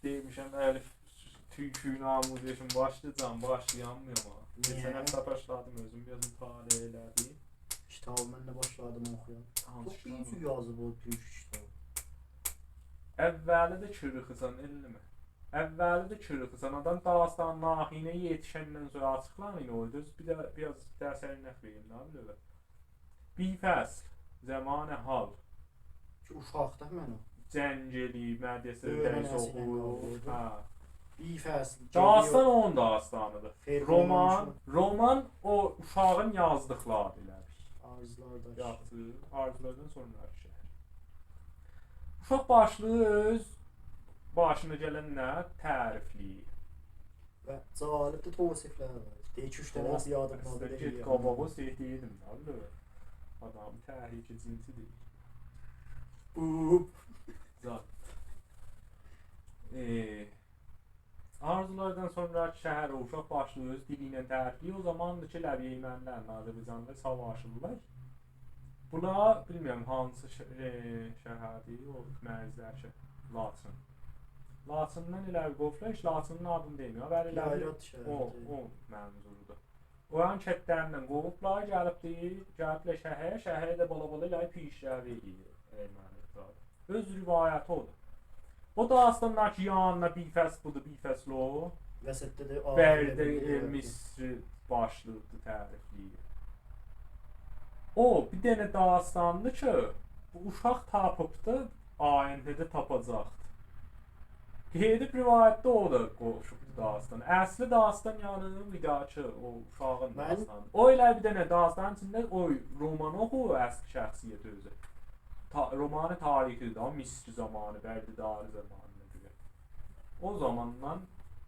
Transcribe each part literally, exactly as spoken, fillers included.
دئمیشم، الیف تورکونو آموزشین باشلایاجاغام، باشلایامیرام ها. نییه؟ کئچن هفته باشلادیم، اؤزوم بیر آز مطالعه ائله‌دیم. کیتابی من ده باشلادیم اوخویام. هانسی کیتابی؟ چوخ بیزی یازیب او تورک کیتابی. اوّلی ده کیریخیسان، ائلله‌مه. اوّلی ده کیریخیسان، آدام داستان ناحینه یئتیشندن سونرا آچیقلانیر، او اؤز بیر ده، بیر آز درس نقل وئریم، نه بیلیم. بی‌فصل، زمان حال. کی، اوشاقدا من او. جنگ ائله‌ییب، مدرسه‌ده درس اوخویور. هه. بی‌فصل، داستان گئدیر. اونون داستانیدیر. فرعون رومان، اولموش. رومان او اوشاغین یازدیقلاریدیر ائله بیل. آرزولاردان. یاخشی، آرزولاردان سونرا شهر. اوشاق باشلاییر اؤز باشینا گلنلری تعریفله‌ییر. و جالب ده توصیفلری وار. دئییر کی، اوچ دنه، اصلی آدیم وار، بیر ده گئت یئیه. قاباغا شئی دئییردیم، نه بیلیم. آدام تحریک جنسی دئییر. اوپ. زاد. ائ، آرزولاردان سونرا شهر، او اوشاق باشلاییر اؤز دیلی ایله تعریفله‌ییر. او زاماندیر کی، ائله بیل ارمنی‌لرله آذربایجانلیلار ساواشیرلار. بونلار، بیلمیرم هانسی شه-، ائ، شهردیر، او مرزده‌کی لاچین. لاچیندان ائله بیل قوووبلار، هئچ لاچینین آدینی دئمیر. بلی، ائله بیل یایلادی شهر، او، دئییل. او منظوردور. اورانین کندلریندن قوووبلار، گلیب دئییر، گلیبلر شهره، شهرده بالا-بالا ائله پیشروی ائله‌ییر ارمنی زاد. اؤز روایتی اودور. او داستاندا کی، یانیندا بی‌فصل بودور، بی‌فصل او. وسطده ده بری ده، آخیردا ائ، بیر مصری باشلاییبدی تعریفله‌ییر. او، بیر دنه داستاندیر کی، بو اوشاق تاپیبدی، آینده‌ده تاپاجاقدی. گئدیب روایتده او دا قوشوبدو داستان. اصلی داستان، یعنی، ویداکی، او اوشاغین من داستانی. او ائله بیر دنه داستانین ایچینده او رومانی اوخویور اصلی شخصیت اؤزو. تا-، رومانی تاریخی‌دیر ده، مصر زامانی، برده‌داری زامانینا گؤره. او زاماندان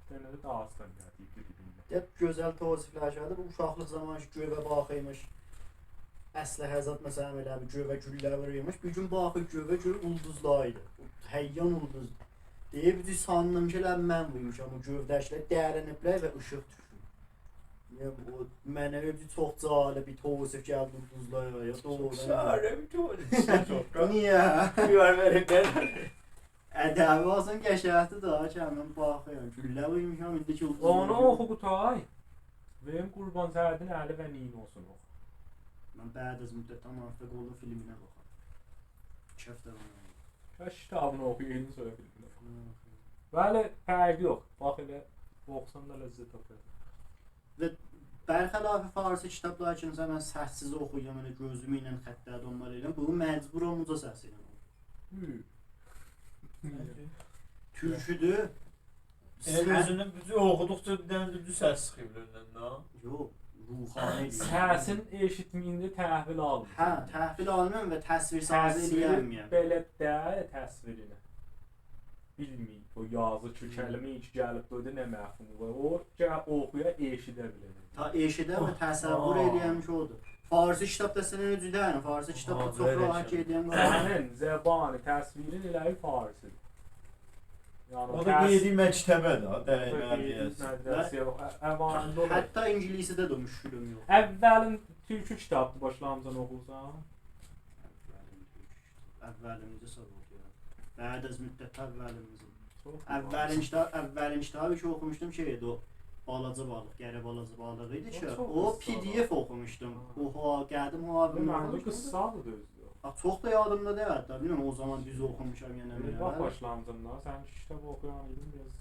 بیر دنه ده داستان گلدی بیر-بیرینه. دئییب، گؤزل توصیفلر شئیدیر. بو اوشاقلیق زامانی کی، گؤیه باخیرمیش. اسلحه زاد، مثلا، ائله بیل گؤیه گولله وورویورموش. بیر گون باخیر گؤیه، گؤرور اولدوزلاریدی. حیّان اولدوز. دئییر، بیر ساندیم کی، ائله من وورموشام، او گؤیه‌ده‌کیلر دلینیبلر و ایشیق دوشور. یا، او، منه ائله بیر چوخ جالب بیر توصیف گلدی اولدوزلارا، یا، چوخ دوغرودان. جالب بیر توصیف. چوخ دا. نییه؟ بیر آز بئله گلیر. ادبی اولسون، قشنگدیر دا، کی، من باخیرام. گولله وورموشام، ایندی کی اولدوزلار اونو گؤرور. اوخو، قوتار. وئریم قوربان سعیدین الی و نینوسونو اوخو. من بعد از مدت تمام هفته قولون فیلمینه باخام. ایکی هفته بوندان اونو. کاش کیتابینی اوخویایدین، سونرا فیلمینی اوخو. هی، اوخویام. بلی، فرقی یوخ. باخ ائله، اوخوسان دا لذت آپاراسان. و برخلاف فارسی کیتابلار کی، مثلا، من سس‌سیز اوخویورام، ائله گؤزوم ایله خطلری دنبال ائدیرم. بو مجبورام اوجا سس ایله اوخویورام. هوم. تورکودور. ائله سن اؤزوندن بوجور اوخودوقجا بیر دنه ده دوز سس چیخیر بیله‌ندن ده. یوخ، روخانی ائله‌ییر. سسین ائشیتمه‌یینده تحویل آلمیر. هه، تحویل آلمیرام و تصویرسازی تصویر ائلیه‌نمیرم. بلد دئییل تصویرینه. بیلمیر او یازی کی، هوم. کلمه کی گلیب بورادا نه مفهومو وار. او گرک اوخویا، ائشیده بیله‌ندن. تا ائشیده و اوه، تصور اوه. ائلیه‌م کی، اودور. فارسی کیتابدا سن اؤزون دئییرم، فارسی کیتابدا آها، چوخ بئله راحت کی. گئدیرم. سنین زبان تصویرین ائله فارسی‌دیر. یعنی او دا تس-، قئیدی مکتبه ده، او دا دَیمه‌لی قئیدی دئیه‌سن. مدرسه، و او، اوّلینده اولار. حتی اینگیلیسی‌ده ده مشکلیم یوخ. اوّلین تورکو کیتابدیر، باشلامجان اوخورسان؟ اوّلین تورکو کیتاب. اوّلینجی سوال اولدو یا. بعد از مدت اوّلینجی. چوخ اوّلین یاخشی. کیتاب، اوّلین کیتابی کی اوخوموشدوم شئی ایدی، او بالاجا بالیق، گره بالاجا بالیق ایدی کی، او چوخ او قیسسادیر. پی دی اف اوخوموشدوم. ها. اوها، قدیم او آبیم دئمه‌لی اوخوموشدوم. قیسسادیر دا اؤزو. آ، چوخ دا یادیمدا دئییل حتی، بیلمیرم، او زامان دوز اوخوموشام یا نه، ائ، بیلمیرم. باخ، بلی. باشلامجاندان، سن کیتاب اوخویان ایدین، بیر آز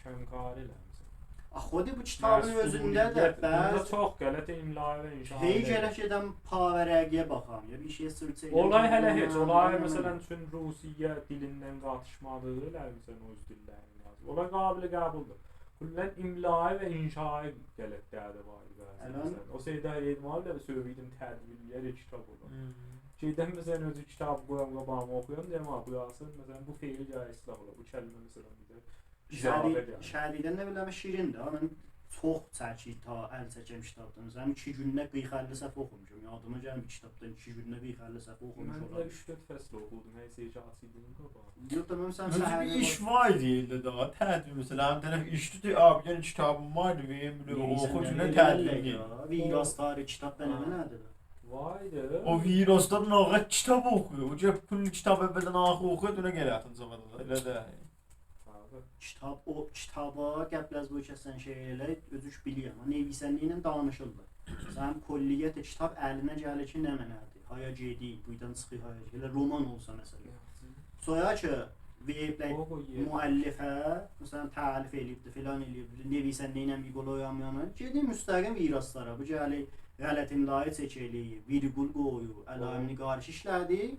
کم‌کاری ائله‌میسن. آخی، او دا بو کیتابین مسئولیت. اؤزونده ده بوندا بعضی چوخ غلط املایی و انشایی هئی وار. گرک گئدم پاورقی‌یه باخام، یا بیر شئی سئرچ ائله‌یم، اولار هله هئچ، اونو اولار آنلایام. مثلا، چون روسیه دیلیندن قاتیشمادی، ائله مثلا، اؤز دیللرینی یازیر. اولار قابل قبولدور. کلاً املایی و انشایی غلطلری ده وار ایدی بعضی، الان مثلا. او شئیده ائدیم، آبی، بیر سؤیوردوم تدوین‌لر کیتاب اولور. هوم. شئیدن، مثلا، اؤزو کیتابی قویام قاباغیما اوخویام، دئییرم، «آ، بو یازسین، مثلا، بو فعل گرک اصلاح اولا، بو کلمه، مثلا، بیر ده اضافه شهری-، گلیر.» شهریدن ده بیله‌مه شیرین ده، من چوخ چکیر تا ال چکم کیتابدان. مثلا، ایکی گونده قیرخ اللی صفحه اوخوموشام. یادیما گلمیر کیتابدان ایکی گونده قیرخ اللی صفحه اوخوموش من ده اولام. اوچ-دؤرد فصل اوخودوم، هر شئی کی آچیردیم قاباغیما. یوخ دا، من، مثلا، اونجا سحر بیر ایش وار ایدی ده، تدوین، مثلا، بیر طرف ایشدی، آبی، گلین کیتابین وار ایدی، وئریم، بئله نئینیسن، اوخو، نه چونه وئره‌لر تدوین یا؟ دئییل. ویراستاری کیتاب، بنه، ها. نه‌دیر؟ وار ایدی. او ویراستاری نه قدر کیتاب اوخویور، او گرک کل کیتاب اوّلدن آخیره اوخویور، اونه گرک آخیرینجی زاماندا دا، ائله ده. کیتاب، او کیتابا قبل از بو کسن شئی ائله، اؤزوش بیلیرم. او نویسنده ایله دانیشیرلار. سنین کلیت کیتاب الینه گلیر کی، نمنه‌دیر، هایا گئدیر، بوردان چیخیر، هایا گئدیر. ائله رومان اولسا مثلا. سونرا کی، وئریبلر او، او یئر. مؤلفه، مثلا، تألیف ائله‌ییبدی، فلان ائله‌ییبدی، نویسنده ایله بیر قول او یان بو یانا، گئدیر مستقیم ویراستارا. بو گلیر، غلط املایی چک ائله‌ییر، ویرگول قویور، علائم نگارش ایشله‌دیر.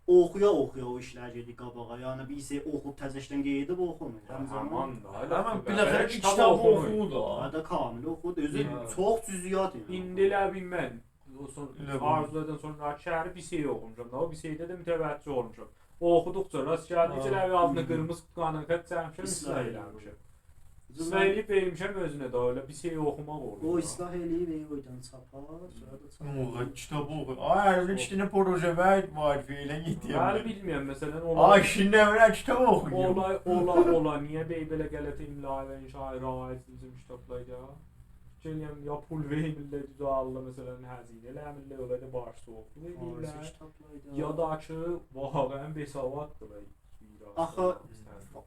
اوخویا-اوخویا او ایشلر گئدیر قاباغا. یعنی، بیر شئی اوخوب تزه‌شدن قئییدیب اوخومور. همان دا، ائله همان بیر بالاخره کیتاب کیتاب اوخونور. اوخویور دا. هه ده کامل اوخویور. اؤزو هه. چوخ جزئیات، یعنی. ایندی ائله بیل من، او سون-، ائله بو. آرزولادان سونرا شهری بیر شئی اوخوموشام دا، او بیر شئیده ده متوجه اولموشام. اوخودوقجا راست گلدیکجه هه. ائله بیر آلتینا قیرمیزی قانون خط چکمیشم، اصلاح اصلاح ائله‌میشم. ائله‌میشم. اصلاح ائله‌ییب وئرمیشم اؤزونه ده، ائله بیر شئی اوخوماق اولور او دا. اصلاح ائله‌ییب، ائییب اوردان چاپا، سونرا دا چاپا. اوغا، کیتاب اوخو. آی، هر گون ایکی دنه پروژه وار، وار، فعلا یئتیرمیر. ولی بیلمیرم، مثلا، اولا، آی، ایشین نه وار، کیتاب اوخویور. اولا، اولا، اولا، نییه بئ-، بئله غلط املایی و انشایی رعایت بیزیم کیتابلاردا؟ گلیم، یا پول وئرمیرلر، دوزلدیرلر، مثلا، هزینه ائله‌میرلر، اولار دا باش سویوقلوق فارسی ائدیرلر. کیتابلاردا. یا دا کی، واقعا بی‌سواددیرلار. آخی،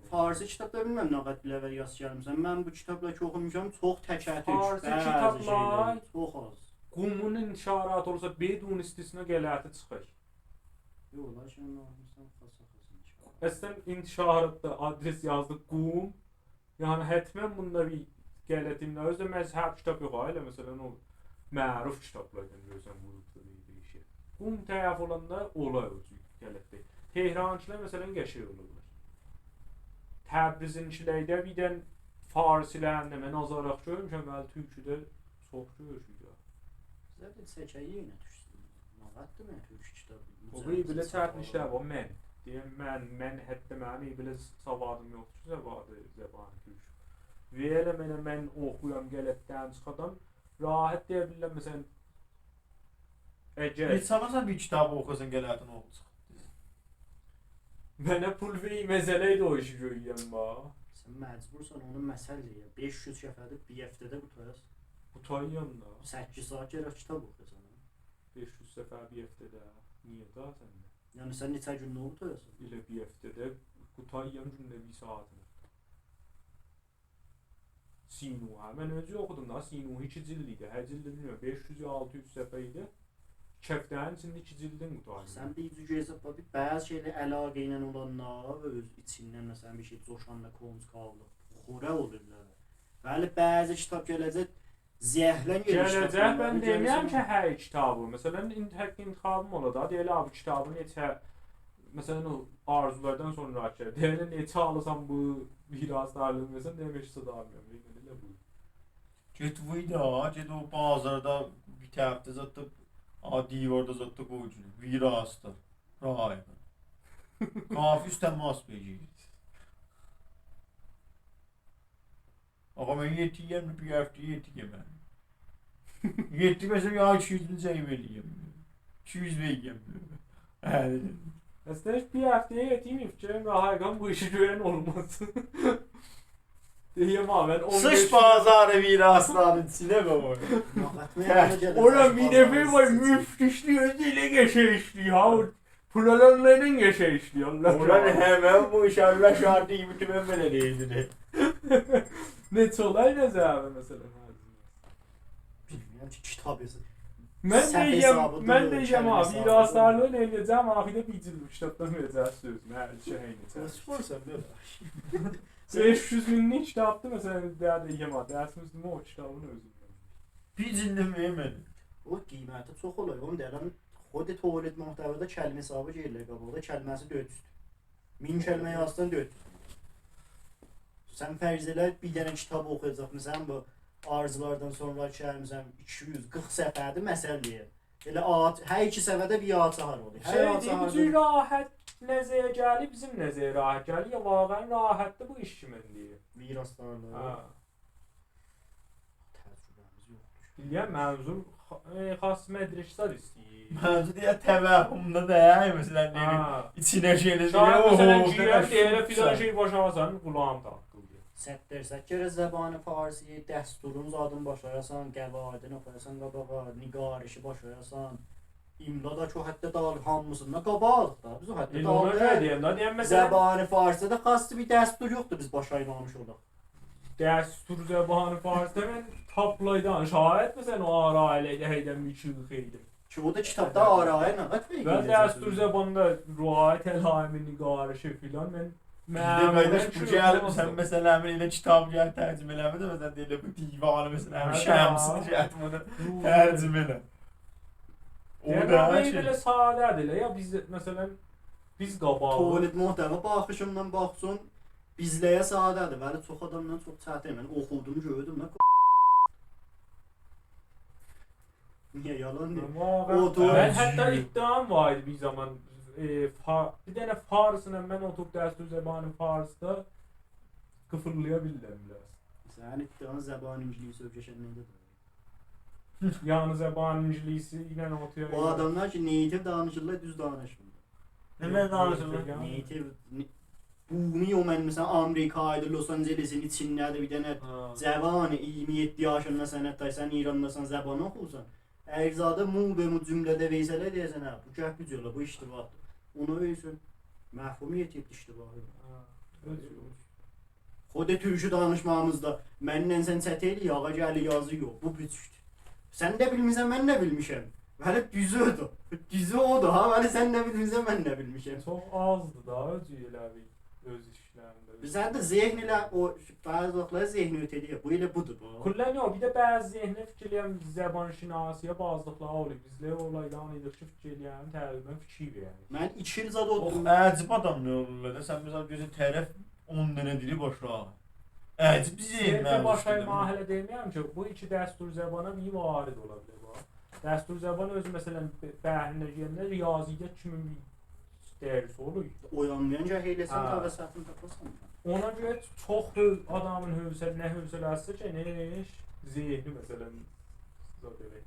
فارسی کیتابدا بیلمیرم نه قدر بیله‌وه یاز گلمیسن. من بو کیتابلاری کی اوخوموشام، چوخ تک‌توک، فارسی بعضی کیتابلار شئیلر، چوخ آز. قومون انتشاراتی اولسا، بدون استثنا غلطی چیخار. یوخ، لا، شئی، نه اوخوموسان، خاصا، خاصا انتشارات. اصلا انتشاراتدا آدرس یازدی قوم، یعنی، حتما بوندا بیر غلط املا. اؤزو ده مذهب کیتاب یوخ، ائله، مثلا، او معروف کیتابلاردان گؤرورسن، ووروبدو بیر، بیر شئی. قوم طرف اولاندا اولار او جور غلطی. تهرانکیلر، مثلا، قشنگ اولورلار. تبریزینکیلرده بیر دنه فارسی‌لرینده من آزاراق گؤرموشم، ولی تورکوده چوخ گؤروشور یا. زادن سکه‌یه یئنه دوشدو. ماغاتدی من تورک کیتابی. بو مجلد بیر بئله چتین ایشلر ساغلام. وار. من دئیم، من، من، حتی منیم بئله سوادیم یوخدور کی، سوادی زبان تورک. وئر ائله منه، من اوخویام، غلطدن چیخادام. راحت دئیه بیلیرم، مثلا، اگر هئچ آلماسان بیر کیتابی اوخویاسان، غلطین اولوب چیخیب. منه پول وئر، مسئله ایدی او ایشی گؤره‌یم، باخ. سن مجبورسان اونو، مثلا، دئیه، بئش یوز صفحه‌دی، بیر هفته‌ده قوتاراسان. قوتارام دا. سککیز ساعات گرک کیتاب اوخویاسان، ها؟ بئش یوز صفحه بیر هفته‌ده. نییه دا سنده؟ یعنی سن نئچه گونده اونو قوتاراسان؟ ائله بیر هفته‌ده قوتارام گونده بیر ساعاتینی. سینوهه. من اؤزوم اوخودوم دا، سینوه ایکی جلد ایدی. هر جلدی بیلمیرم، بئش یوز یا آلتی یوز صفحه ایدی. ایکی هفته‌نین ایچینده ایکی جلدین قوتاردیم. سن بیر جور حسابلا بیر، بعضی شئیلر علاقه ایله اولاندا و اؤز ایچیندن، مثلا، بیر شئی جوشاندا، کونج کالدی، خوره اولورلار. بلی، بعضی کیتاب گله‌جک، زهلن گئدیش گله‌جک، تاپانلاری من دئمیرم کی، گله‌جک. هر کیتابی. مثلا، این-، حق انتخابیم اولا دا، دئیه‌لر، «آبی، کیتابی نئچه»، مثلا، او آرزولاردان سونرا کی، دئیه‌لر، «نئچه آلیرسان بو ویراستارلیغین؟» مثلا، دئیه‌لر، «هئچ زاد آلمیرام.» ائله بو. گئت ویدا، گئت او بازاردا بیر هفته زاددا، آ، دیواردا زاددا قوی کی، ویراستار، رایگان. کافی اوسته ماس بئجیر. آقا، من یئتیرم، بیر هفته یئتیرم من. یئتیرمه‌سم، یا ایکی یوز جریمه ائله‌ییم. ایکی یوز وئریم. هه. اصلا هئچ بیر هفته‌یه یئتیرمه‌ییب کی، رایگان بو ایشی گؤرن اولماز. دئییم، ها، من اون بئش سیچ بازار ویراستارین ایچینه، بابا. ماغاتمایا هه. گله‌جک اورا بیر دفعه بازارین وار، ایچینه. مفت ایشله‌ییر، اؤزو ائله قشنگ ایشله‌ییر، ها، او پول آلانلارلا قشنگ ایشله‌ییر، الله اورا جان. همن بو ایش، الله شاهیددیر، بوتون من بئله دئییردیم. نئچه اولار نظرده، مثلا؟ بیلمیرم کی، کیتاب یازیر. من صفحه دئییم، حسابی من دئییم، دئییل، کلمه ها، حسابی ویراستارلیغی دئییل. ائله‌یه‌جم، آخیردا بیر جلد کیتابدان وئره‌جکسینیز منه، شئی ائله‌یه‌جکسینیز. نئجه سورسان، بئله؟ بئش یوز مینلیک کیتابدیر، مثلا، دئیه دئییم، ها، درسیمیزده او کیتابین اؤزوندن. بیر جلدین وئرمه‌دین. او قیمتی چوخ اولار، اونو دئییرم، خود تولید محتوادا کلمه حسابی گئدیرلر قاباغا، کلمه‌سی دؤرد یوزدور. مین کلمه یازسان، دؤرد یوز. سن فرض ائله، بیر دنه کیتاب اوخویاجاق، مثلا، بو آرزولاردان سونرا کی، مثلا، ایکی یوز قیرخ صفحه‌دیر، مثلا دئییم. ائله آ-، هر ایکی صفحه‌ده بیر آ چهار اولور. هر شئی آ دئییم، چهاردا بو جور راحت نظره گلیر، بیزیم نظره راحت گلیر، یا واقعا راحتدیر بو ایش کی، من دئییم. ویراستارلیق. هه. تجربه‌میز یوخدور. بیلیرم، منظور خا-، ائ، خاص مدرک زاد ایسته‌ییر. منظور دئیه توهمده ده، مثلا، دئییر، هه. ایچینه شئیله شاید، دئیه، مثلا، اوهو، گیرم، دئیه‌لر، فلان شئی باشاراسان، قولاغیم تاققیلداییر. صد درصد گرک زبان فارسی، دستورون زادین باشاراسان، قواعدین اوخویاسان قاباغا، نگارشی باشاراسان. املا دا کی، او حدده داغیلیق، هامیسیندا قاباغیق دا. بیز او حدده ائله اونا گؤره داغیلیق. دئییرم ده، دئییرم، مثلا، زبان فارسده ده خاص بیر دستور یوخدور، بیز باشا اینانمیش اولاق. دستور زبان فارسده من تاپلایدان شاید، مثلا، او آرایلرده هیدن بیر ایکی خیلی. کی، او دا کیتابدا آرایه نه قدر و دستور زباندا رعایت علائم نگارش فلان، من بیزده قایداش بو گلیب، سن مثلا، همین ائله کیتاب گلیب ترجمه ائله‌مه ده، مثلا، دئییرلر، بو دیوانی، مثلا، همین شمسین، گل بونو ترجمه ائله. او یعنی، دا آمما کی، ائله ساده‌دیر ائله. یا بیز، مثلا، بیز قاباق. تولید محتوا باخیشیندان باخسون، بیزلره ساده‌دیر. ولی چوخ آدامدان چوخ چتین. من اوخودوم، گؤردوم، نه؟ نییه یالان دئییم؟ واقعا. او تو- من حتی ادعام وار ایدی بیر زامان، ائ، فا-، بیر دنه فارسلا من اوتوروب دستور زبان فارسدا قیفیللایا بیلیرم بیر آز. سنین ادعان زبان انگلیسی اؤیرشن نه‌دیر؟ یعنی زبان انگلیسی ایله اوتوروب. او آداملار کی، native دانیشیرلار، دوز دانیشمیرلار. نه من دانیشیرلار؟ یعنی. Native، نه-، بونو یومن، مثلا، آمریکادیر، لس آنجلسین ایچینده‌دیر، بیر دنه ها. جوان، اییرمی یئددی یاشیندا سند دای، سن ایرانداسان، زبان اوخورسان. اگر زادا مو به مو جمله‌ده وئرسه‌لر، دئیه‌سن، هه، بو گپ جور، بو اشتباهدیر. اونا وئرسن، مفهوم یئتیب اشتباهی. ها، اؤز یولو. خود تورکو دانیشماغیمیزدا منن سن چت ائله‌یک، آغا گلیر یازیر، یوخ، بو بوجوردور. سن ده بیلمیرسن، من ده بیلمیشم. ولی دوزو اودور. دوزو اودور ها، ولی سن ده بیلمیرسن، من ده بیلمیشم. چوخ آزدیر دا، اؤز ائله بیر، اؤز ایشلرینده. بیزده ده ذهن ائله او، بعضی واختلار ذهنی اؤته‌له‌ییر. بو ائله بودور دا. کلاً یوخ، بیر ده بعضی ذهنه فیکیر ائله‌یم، زبان‌شناسی‌یا بازلیقلار اولور. بیزلر اولایدان ایدیک کی، فیکیر ائله‌یم، تقریباً فیکیر وئرمیش. من ایکی ایل زاد او اوتوردوم. عجیب آداملار اولورلار دا. سن، مثلا، گؤرورسن طرف اون دنه دیلی باشا. عجیب بیر ذهن صرفاً باشا منیم مراحله دئمیرم کی، بو ایکی دستور زبانا بیر وارد اولا بیلر بو. دستور زبان اؤزو، مثلا، ب-، بهرینه گلنده ریاضیات کیمی بیر درس اولور. اویانمایان گرک ائله‌سن، ها. تا وسطینی تاپاسان. اونا گؤره چوخ هؤ-، آدامین حوصله، نه حوصله‌سی چکیرمیش، ذهنی، مثلا، زاد ائله‌ییر.